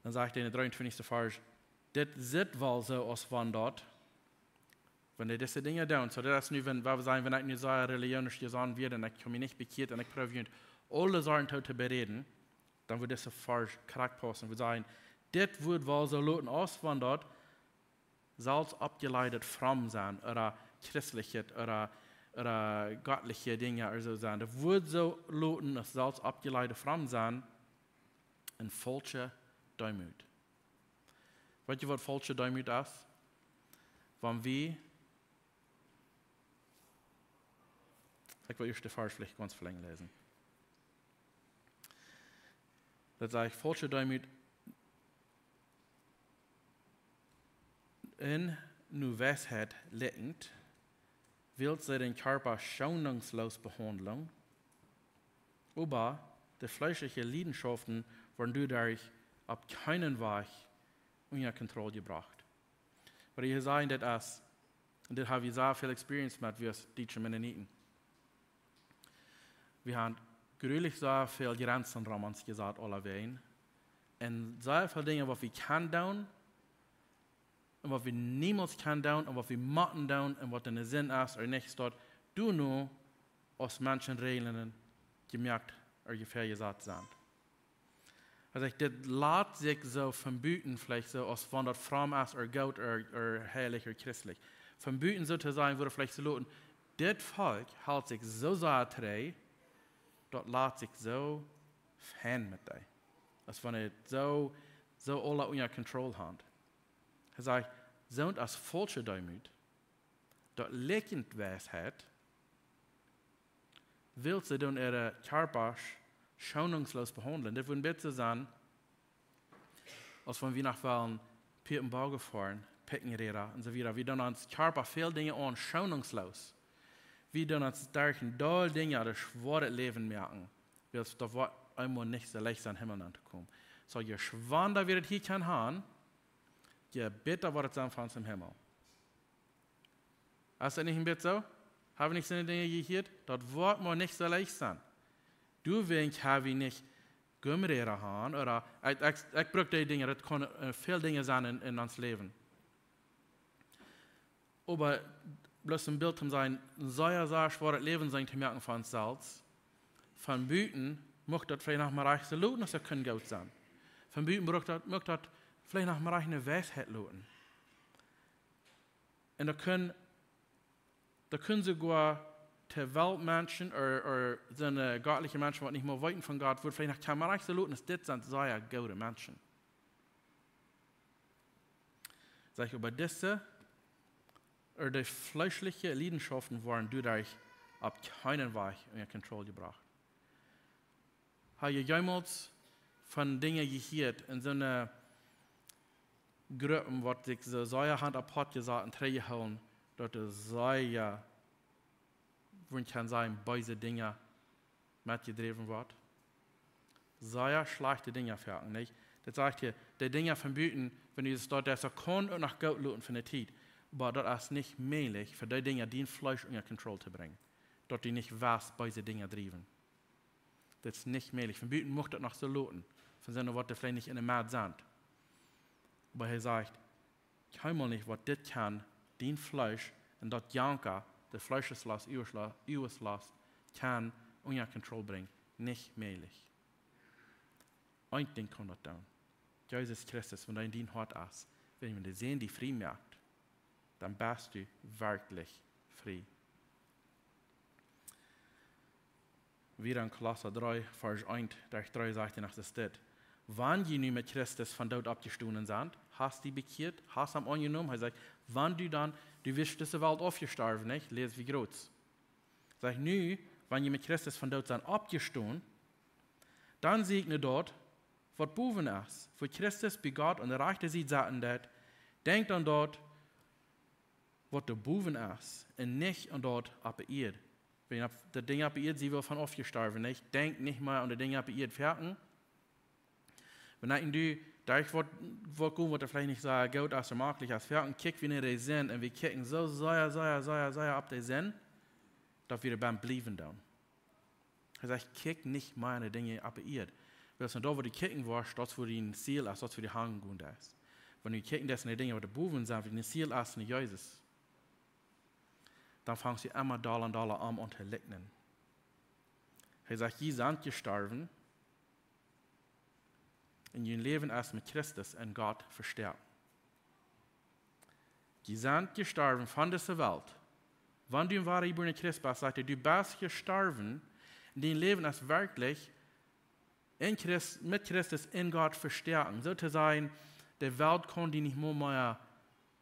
Dan sajcht hee en de dreeuntwintichste Varsch: "Dit sitt woll soo aus wan daut," wan dee dise Dinja doonen. Soo, daut es nu, wan, wua wie sajen, wan ekj nu sea religionisch jesonnen wia un ekj hab mie nich bekjieet un ekj proow junt aule Sorten to, to beräden, dan wudd dise Varsch krakjt paussen. Wie sajen: "Dit wudd woll soo loten aus wan daut selfst oppjelajchtet fromm sennen, ooda christlichet, ooda, ooda gottliche Dinja, ooda soo sennen. Daut wudd soo loten aus selfst oppjelajchtet fromm sennen, un faulsche Deemoot." Weetst du, waut faulsche Deemoot es? Wan wie, ekj well ieescht de Varsch veleicht gaunz velenjd läsen. Daut sajcht: "Faulsche Deemoot un no Weisheit likjent, wiels see dän Kjarpa schonungslos behaundlen, oba de fleeschliche Liedenschaften woaren doaderch opp kjeenen Wajch unja Kontroll jebrocht." Waut ekj hia saj, daut es, un dit hab ekj sea väl Experience met, wie aus dietsche Mennoniten. Wie haben grulich sea väl Jrenzen rom ons jesat, aulawäajen. Un sea väl Dinja, waut wie kjennen doonen, un waut wie niemols kjennen doonen, un waut wie motten doonen, un waut enne Sind es, ooda nich, es daut, doano aus Menschen Räajlen jemoakt, ea jefäa jesat sent. Hee sajcht, dit lat sikj soo von buten veleicht soo aus wan daut fromm es, ea goot, ea, ea heilich, ea christlich. Von buten soo to sennen, woat veleicht soo loten, dit Volkj helt sikj soo sea trigj, daut lat sikj soo fein met dee. Aus wan et soo, soo aula unja Kontroll haft. Hee sajcht, soont aus faulsche Deemoot, daut likjent Weisheit, wiels see doonen äare Kjarpasch schonungslos behaundlen. Dit wudd een bät soo sennen, aus wan wie noch wellen Piepenbauge foaren, Pekjenräda un soo wieda. Wie doonen ons Kjarpa väl Dinja aun, schonungslos. Wie doonen ons derch een Deel Dinja, daut schwoaret Läwen moaken. Wiels daut woat eemol nich soo leicht sennen, em Himmel auntokomen. Soo, je schwanda wie daut hia kjennen haben, je bäta woat et sennen fa ons em Himmel. Es daut nich een bät soo? Hab wie nich soone Dinja jehieet? Daut woat mau nich soo leicht sennen. Doawäajen hab wie nich Gummiräda aun, ooda ekj, ekj, ekj bruck dee Dinja, daut kaun, äh, väl Dinja sennen en, en ons Läwen. Oba bloos een Bilt to sennen, een sea, sea schwoaret Läwen sennen to moaken fa ons selfst. Von buten mucht daut veleicht noch mau rajcht soo loten, aus et kunn goot sennen. Von buten mucht daut, mucht daut veleicht noch mau rajcht eene Weisheit loten. Un daut kunn, daut kunn soogoa de Weltmenschen, ooda, ooda soone, äh, gottliche Menschen, waut nich mea weeten von Gott, wudd veleicht noch kjeen mau rajcht soo loten, aus dit sent sea goode Menschen. Sajcht, oba dise, ooda de fleeschliche Leidenschaften woaren doaderch opp kjeenen Wajch unja Kontroll jebrocht. Hab jie jemols von Dinja jehieet en soone Gruppen, waut sikj soo sea haben apoat jesat un trigjjehoolen, daut doa sea, woo kaun sennen, beese Dinja metjedräwen woat? Sea schlajchte Dinja foaken, nich? Daut sajcht hia, de Dinja von buten, wan du daut, daut kaun uk noch goot loten fa eene Tiet. Oba daut es nich mäajlich, fa dee Dinja dien Fleesch unja Kontroll to brinjen. Daut du nich woascht beese Dinja driewen. Daut es nich mäajlich. Von buten mucht daut noch soo loten. Von soone, waut doa veleicht nich en de Medd sent. Oba hee sajcht, kjeenmol nich, waut dit kaun, dien Fleesch un daut Janka, de Fleescheslost, Uaschla-, Uaschlost, kaun unja Kontroll brinjen. Nich mäajlich. Een Dinkj kaun daut doonen. Jesus Christus, wan dee en dien Hoat es, wan, wan de Sän die frie moakt, dan best du werkjlich frie. Wieda en Kolossa dree, Varsch eent derch dree sajcht hee noch dit: Wan jie nu met Christus von doot oppjestonen sent, hast die bekjieet, hast am aunjenomen, hee sajcht, wan du dan, du best dise Welt aufjestorwen, nich? Läs wie groot. Sajcht nu, wan jie met Christus von doot sent oppjestonen, dan sieekjt no daut, waut bowen es, wua Christus bie Gott aun de rajchte Sied sitten deit, denkjt aun daut, waut doa bowen es, un nich aun daut oppe Ieed. Wan daut Dinj oppe Ieed, sent wie von aufjestorwen, nich? Denkjt nich mea aun de Dinja oppe Ieed foaken. Wan ekj un du, doa woat, woat gonen, waut veleicht nich soo goot es, ooda mäajlich es, foaken kjikj wie no de Sind, un wie kjikjen soo sea, sea, sea, sea opp de Sind, daut wie doabie bliewen doonen. Hee sajcht, kjikj nich mea no de Dinja oppe Ieed. Wiels no daut, wua du kjikjen woascht, daut es wua dien Ziel es, daut es wua du hanjen deist. Wan du kjikjen deist no de Dinja, waut doa bowen sent, wua dien Ziel es, no Jesus, dan fangst du emma dolla un dolla aun, aun to likjnen. Hee sajcht, jie sent jestorwen, un jun Läwen es met Christus en Gott vestoaken. Jie sent jestorwen von dise Welt. Wan du een woara jebuarna Christ best, sajcht hee, du best jestorwen, un dien Läwen es werkjlich en Christ, met Christus en Gott vestoaken. Soo to sajen, de Welt kaun die nich mea, mea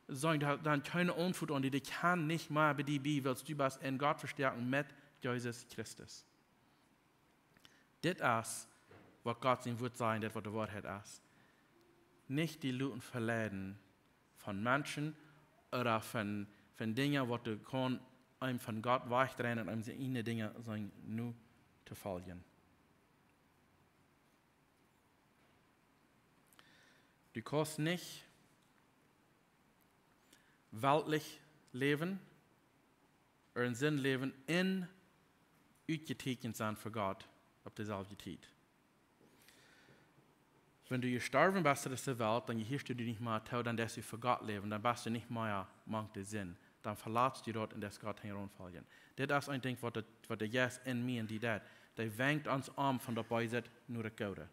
seenen, dee, dee haft kjeene Auntwuat aun die, dee kaun nich mea bie die bie, wiels du best en Gott vestoaken met Jesus Christus. Dit es, waut Gott sien Wort sajcht, dit waut de Woarheit es. Nich die loten veleiden von Menschen ooda von, von Dinja, waut du kaust eenem von Gott wajchdreien un eenem siene Dinja sennen no to foljen. Du kaust nich weltlich läwen, ooda en Sind läwen un utjetieekjent sennen fa Gott opp deeselwje Tiet. Wan du jestorwen best to dise Welt, dan jehieescht du die nich mea too, dan deist du fa Gott läwen, dan best du nich mea mank de Sind. Dan velatst du daut un deist Gott hinjaraun foljen. Dit es een Dinkj, waut de, waut de Jeist en mie un die deit. Dee wenkt ons om von daut Beese no daut Goode.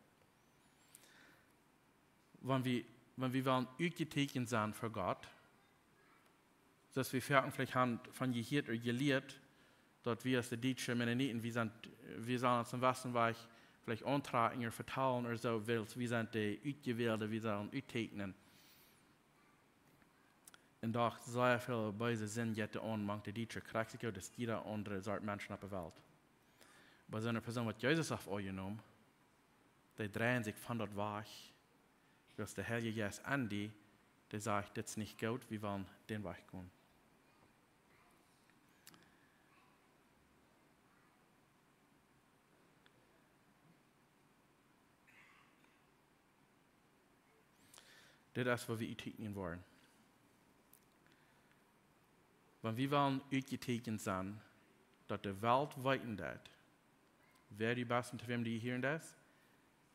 Wan wie, wan wie wellen utjeteekjent sennen fa Gott, soo aus wie veleicht haben von jehieet ooda jelieet, daut wie aus de dietsche Mennoniten, wie sent, wie sellen ons em Westen wajch veleicht auntrakjen ooda vetalen ooda soo, wiels wie sent de Utjewälde, wie sellen utteekjnen. Un doch sea väl beese Sind jeit aun mank de Dietsche, krakjt soo aus jieda aundre Sort Menschen opp de Welt. Oba soone Persoon waut Jesus haft aunjenomen, dee dreien sikj von daut wajch, wiels de Heilje Jeist en die, dee sajcht: "Dit es nich goot, wie wellen dän Wajch gonen." Dit es waut wie utteekjnen wellen. Wan wie wellen utjeteekjent sennen, daut de Welt weeten deit, wäa du best un to wäm du jehieren deist,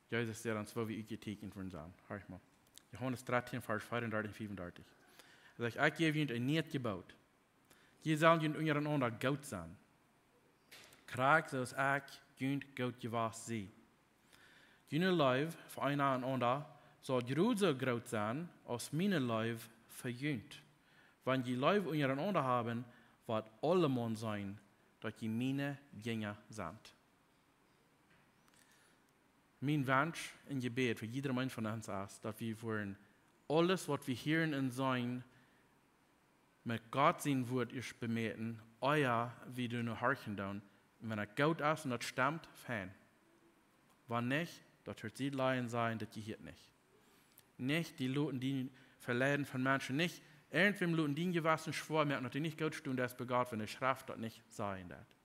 Jesus sajcht ons, woo wie utjeteekjent wellen sennen. Horch mol. Johanes dartieen, Varsch veeaundartich un fiefundartich. Hee sajcht: "Ekj jäw junt een niet Jeboot. Jie sellen junt unjarenaunda goot sennen. Krakjt soo aus ekj junt goot jewast sie. June Leew fa eenaunda saul jrod soo groot sennen aus miene Leew fa junt. Wan jie Leew unjarenaunda haben, woat aulemaun seenen, daut jie miene Jinja sent." Mien Wunsch un Jebäd fa jieda eena von ons es, daut wie wellen aules waut wie hieren un seenen met Gott sien Wort ieescht bemäten, ea wie doano horchen doonen. Un wan et goot es un daut stemt, fein. Wan nich, daut hieet sikj leiden sennen, daut jehiet nich. Nich die loten die veleiden von Menschen, nich irjentwäm loten dien Jewessen schwoa moaken, daut du nich goot stonen deist bie Gott, wan de Schreft daut nich sajen deit.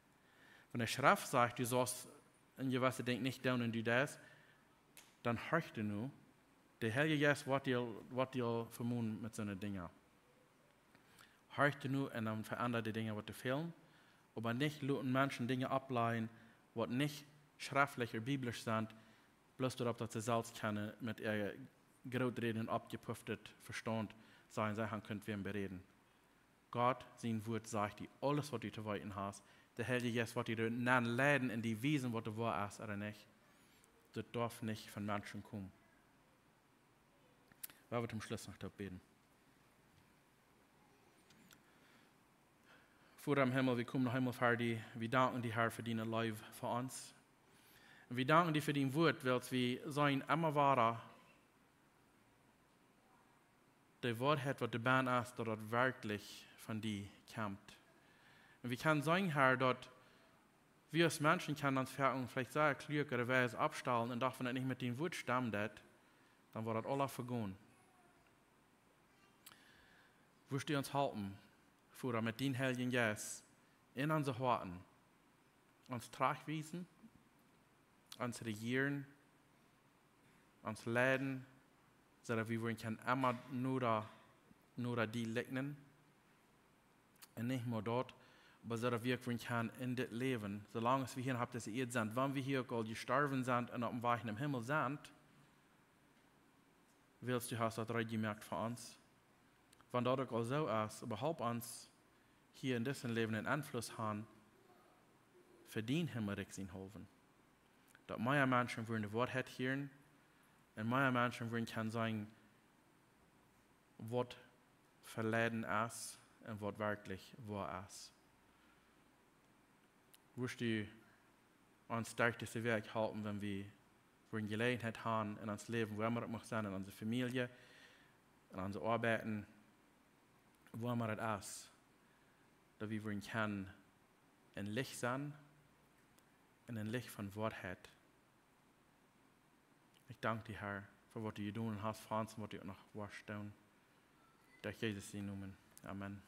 Wan de Schreft sajcht, du saust een jewesset Dinkj nich doonen un du deist, dan horch doano. De Heilje Jeist woat die, woat die vemonen met soone Dinja. Horch doano un dan veendra de Dinja waut die fälen. Oba nich loten Menschen Dinja opplajen, waut nich schreftlich ooda biblisch sent, bloos doaropp daut see selfst kjennen met äa groot räden un oppjepufftet Vestaunt sajen, see haben kunt wäm beräden. Gott sien Wort sajcht die aules waut du to weeten hast. De Heilje Jeist woat die doano leiden un die wiesen waut de Woarheit es ooda nich. Daut darf nich von Menschen komen. Wie wellen toom Schluss noch doaropp bäden. Voda em Himmel, wie komen noch eemol ver die. Wie danken die, Herr, fa diene Leew fa ons. Un wie danken die fa dien Wort, wiels wie seenen emma wada de Woarheit waut doa bennen es, daut daut werkjlich von die kjemt. Un wie kjennen seenen, Herr, daut wie aus Menschen kjennen ons veleicht sea kluak ooda wies oppstalen un doch wan et nich met dien Wort stemt, dan woat daut aules vegonen. Wurscht du ons halpen, Voda, met dien Heiljen Jeist en onse Hoaten ons trajchtwiesen, ons rejieren, ons leiden, soo daut wie wellen kjennen emma noda, noda die likjnen. Un nich mau daut, oba soo daut wie uk wellen kjennen en dit Läwen, soo lang aus wie hia opp dise Ieed sent, wan wie hia uk aul jestorwen sent un oppem Wajch nom Himmel sent, wiels du hast daut reed jemoakt fa ons. Wan daut uk aul soo es, oba halp ons hia en dit Läwen eenen Enfluss haben fa dien Himmelrikj sien haulwen. Daut mea Menschen wellen de Woarheit hieren un mea Menschen wellen kjennen seenen, waut veleiden es un waut werkjlich woa es. Wurscht du ons derch dise Wäakj halpen, wan wie wellen Jeläajenheit haben en ons Läwen, wua emma daut mucht sennen, en onse Famielje, en onse Oabeiten, wua emma daut es, daut wie wellen kjennen een Licht sennen un een Licht von Woarheit. Ekj dank die, Herr, fa waut du jedonen hast fa ons un waut du uk noch woascht doonen. Derch Jesus sienen Nomen. Amen.